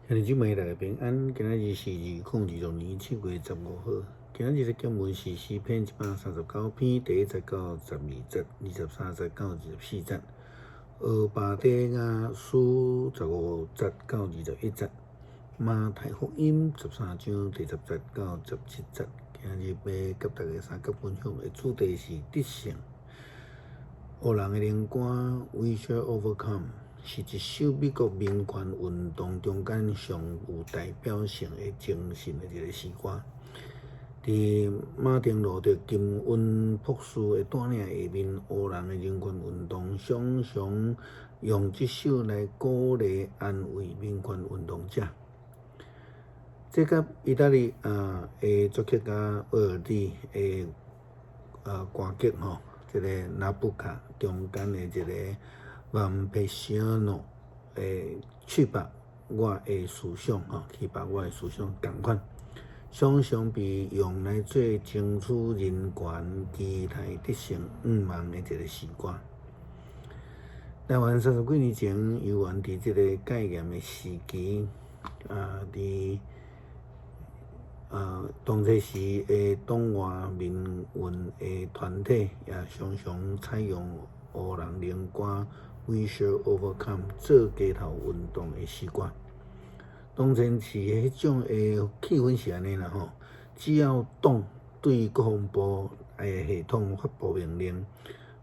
兄弟姊妹，大家平安。今仔日是2026年7月15號。今仔日的經文是詩篇139篇第1節到12節，23節到24節。俄巴底亞書15節到21節。馬太福音13章第10節到17節。今日欲佮大家相佮分享的主題是得勝。黑人的靈歌《We Shall Overcome》是一首美國民權運動中間上有代表性的精神的一個詩歌。佇馬丁路德金恩博士的帶領下面，黑人的人權運動常常用這首來鼓勵安慰民權運動者。這佮義大利的作曲家威爾第的歌劇吼，這个納布卡中間的一个 Va 'mpensiero 的去吧，我的思想吼，去吧，我的思想仝款，常常被用來做爭取人權、期待得勝願望的一個詩歌。台灣30幾年前，猶原佇這個戒嚴的時期，佇當時的黨外民運的團體也常常採用黑人靈歌《We Shall Overcome》做街頭運動的詩歌。當前是彼種的氣氛是按呢啦吼，只要黨對國防部的系統發布命令，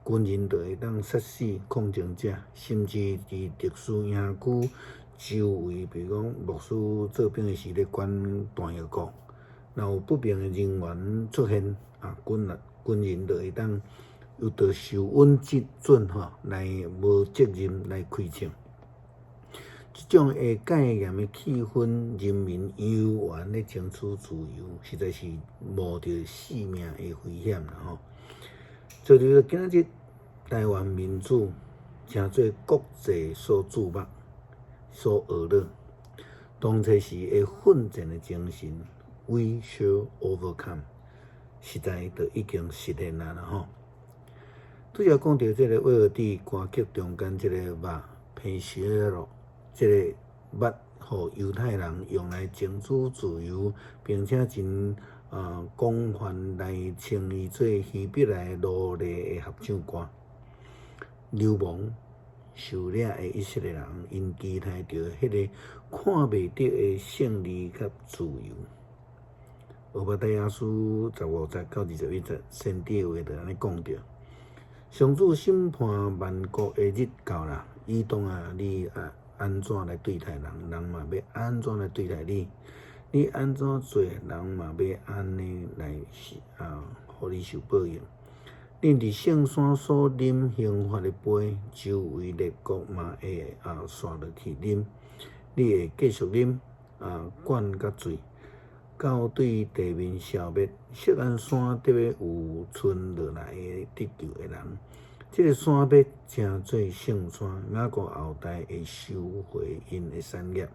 軍人就會當殺死抗爭者，甚至佇特殊營區周圍，比如講牧師做兵的時咧管彈藥庫，若有不明的人員出現，軍人就會當有著受允准吼來無責任來開槍。這種的戒嚴的氣氛，人民猶原咧爭取自由，實在是冒著性命的危險啦吼。所以今仔日台灣民主成做國際所注目、所學樂，當初時的奮戰的精神，We shall overcome，實在就已經實現啊啦吼。拄才講著這个威爾第歌劇中間這个 Va 'mpensiero，這个捌予猶太人用來爭取自由，並且真廣泛來稱伊做希伯來奴隸的合唱歌。流亡受掠的以色列人，𪜶期待著彼个看袂著的勝利佮自由。俄巴底亞書15節到21節，先知的話就按呢講著：上主審判萬國的日到啦，以東啊，你啊按怎來對待人，人嘛欲按怎來對待你；你按怎做，人嘛欲按呢來予你受報應。恁佇聖山所啉刑罰的杯，周圍列國嘛會紲落去啉。你會繼續啉灌甲醉，到對地面消滅。錫安山得欲有賰落來的得救的人。這个山欲成做聖山，雅各後代會收回𪜶的產業。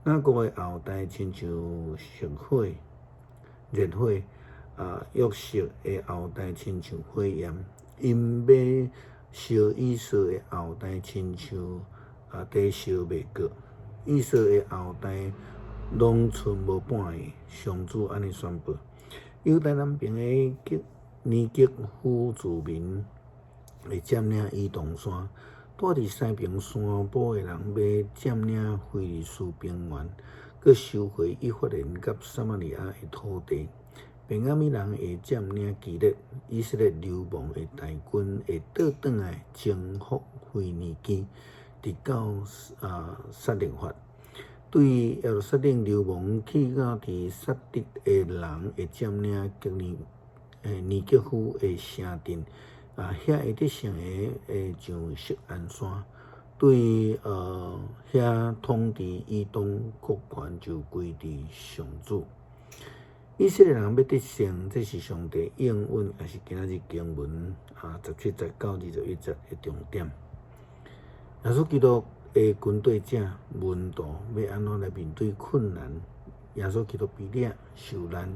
雅各的後代親像熱火，熱火約瑟的後代親像火焰，𪜶欲燒以掃的後代親像佇燒麥粿。以掃的後代攏賰無半个，上主按呢宣布。猶大南邊的尼格夫住民會佔領以東山，住佇西爿山坡的人欲佔領非利士平原，閣收回以法蓮佮撒瑪利亞的土地。便雅憫人會佔領基列，以色列流亡的大軍會倒轉來征服腓尼基，直到撒勒法。對耶路撒冷流亡去到佇撒得的人會佔領尼格夫的城鎮，遐會得勝的會上錫安山，對遐統治以東國權就歸佇上主。以色列人欲得勝，這是上帝應允，也是今仔日經文17節到21節的重點。耶穌基督的跟隨者門徒欲按怎來面對困難？耶穌基督被掠受難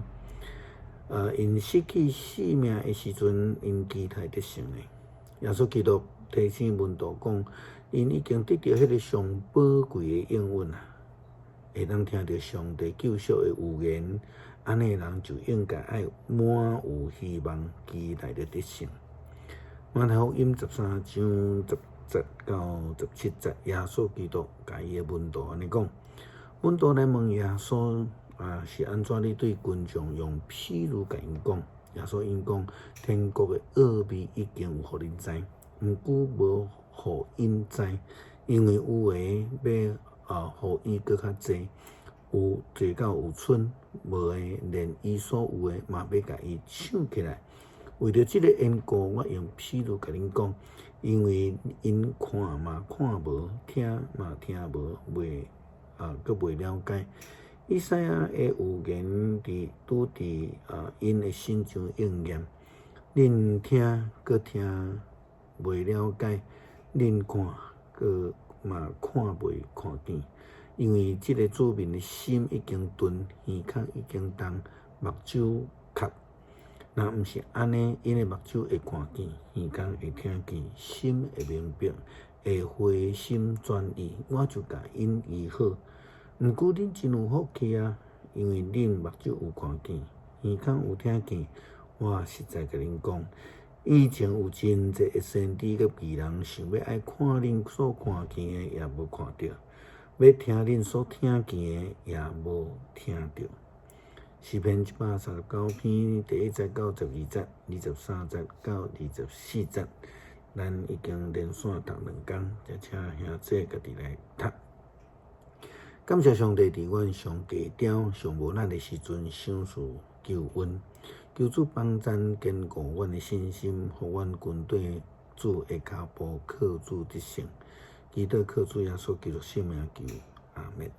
，𪜶失去性命的時陣，𪜶期待得勝的。耶穌基督提醒門徒講，𪜶已經得著彼个上寶貴的應允啊！會當聽著上帝救贖的預言，按呢人就應該愛滿有希望，期待著得勝。馬太福音13章10節到17節，耶穌基督共伊的門徒按呢講，門徒來問耶穌啊，是按怎你對群眾用譬喻共𪜶講？耶穌應講，天國的奧秘已經有予恁知，毋過無予𪜶知，因為有的欲啊，予伊閣較濟，有濟到有賰；無的連伊所有的嘛欲共伊搶起來。為著這个緣故，我用譬喻共恁講，因為𪜶看嘛看無，聽嘛聽無，袂啊，閣袂了解。以賽亞的預言佇拄佇啊𪜶的身上應驗。恁聽閣聽袂了解，恁看閣嘛看袂看見，因為這个子民的心已經鈍，耳孔已經重，目睭磕。若毋是按呢，𪜶的目睭會看見，耳孔會聽見，心會明白，會回心轉意，我就共𪜶醫好。毋過恁真有福氣啊，因為恁目睭有看見，耳孔有聽見。我實在共恁講，以前有真濟的先知佮義人，想欲愛看恁所看見的，也無看著；欲聽恁所聽見的，也無聽著。詩篇139篇第1節到12節，23節到24節，咱已經連續讀兩工，才請兄姊家己來讀。感謝上帝，佇阮上低潮、上無力的時陣，賞賜救恩。求主幫贊堅固阮的信心，予阮跟綴主的跤步，靠主得勝。祈禱靠主耶穌基督聖名求，阿們。